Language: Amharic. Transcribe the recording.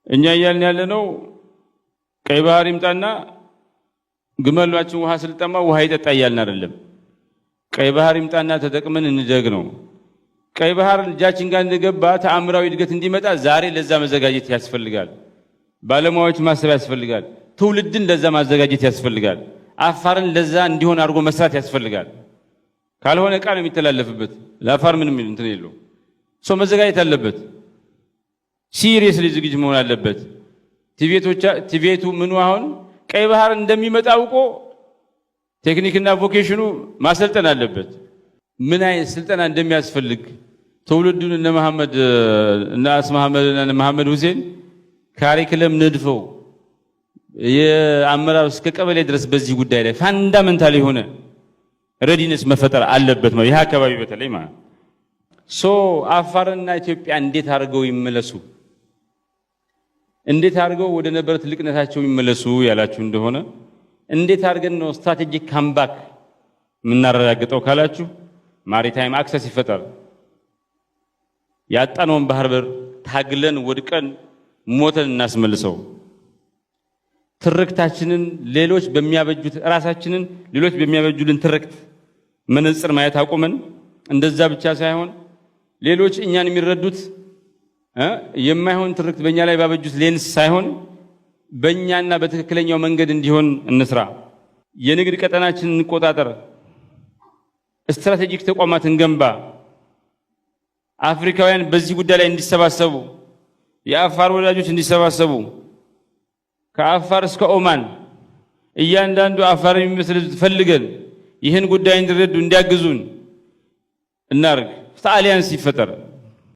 እኛ እያልን ያለ ነው ቀይ ባህር ይምጣና ግመሏችን ውሃ ስልጠማ ውሃ ይጠጣ እያልን አይደለም። ቀይ ባህር ይምጣና ተጠቅመን እንደግ ነው። ቀይ ባህር እጃችን ጋር እንደገባ ተአምራዊ እድገት እንዲመጣ ዛሬ ለዛ መዘጋጀት ያስፈልጋል። ባለሙያዎች ማሰብ ያስፈልጋል። ትውልድን ለዛ ማዘጋጀት ያስፈልጋል። አፋርን ለዛ እንዲሆን አድርጎ መስራት ያስፈልጋል። ካልሆነ ዕቃ ነው የሚተላለፍበት። ለአፋር ምንም እንትን የለው። ሰው መዘጋጀት አለበት። Seriously ዝግጅት መሆን አለበት። TVET ኡ ምኑ አሁን ቀይ ባህር እንደሚመጣ አውቆ ቴክኒክና vocation ኑ ማሰልጠን አለበት። ምን አይነት ስልጠና እንደሚያስፈልግ ትውልዱን እነ መሐመድ፣ እነ አስ መሐመድ እና እነ መሐመድ ሁሴን curriculum ነድፈው የአመራር እስከ ቀበሌ ድረስ በዚህ ጉዳይ ላይ fundamental የሆነ readiness መፈጠር አለበት ነው። ይህ አካባቢ በተለይ ማለት so አፋርና ኢትዮጵያ እንዴት አድርገው ይመለሱ፣ እንዴት አድርገው ወደ ነበረ ትልቅነታቸው ይመለሱ ያላችሁ እንደሆነ፣ እንዴት አድርገን ነው strategic comeback የምናረጋግጠው ካላችሁ፣ maritime access ይፈጠር። ያጣነውን ባህር በር ታግለን፣ ወድቀን፣ ሞተን እናስመልሰው። ትርክታችንን ሌሎች በሚያበጁት፣ ራሳችንን ሌሎች በሚያበጁልን ትርክት መነጽር ማየት አቁመን፣ እንደዛ ብቻ ሳይሆን ሌሎች እኛን የሚረዱት የማይሆን ትርክት በእኛ ላይ ባበጁት ሌንስ ሳይሆን በእኛና በትክክለኛው መንገድ እንዲሆን እንስራ። የንግድ ቀጠናችንን እንቆጣጠር። Strategic ተቋማት እንገንባ። አፍሪካውያን በዚህ ጉዳይ ላይ እንዲሰባሰቡ፣ የአፋር ወዳጆች እንዲሰባሰቡ፣ ከአፋር እስከ ኦማን እያንዳንዱ አፋር የሚመስል ህዝብ ፈልገን ይህን ጉዳይ እንዲረዱ፣ እንዲያግዙን እናርግ። Alliance ይፈጠር።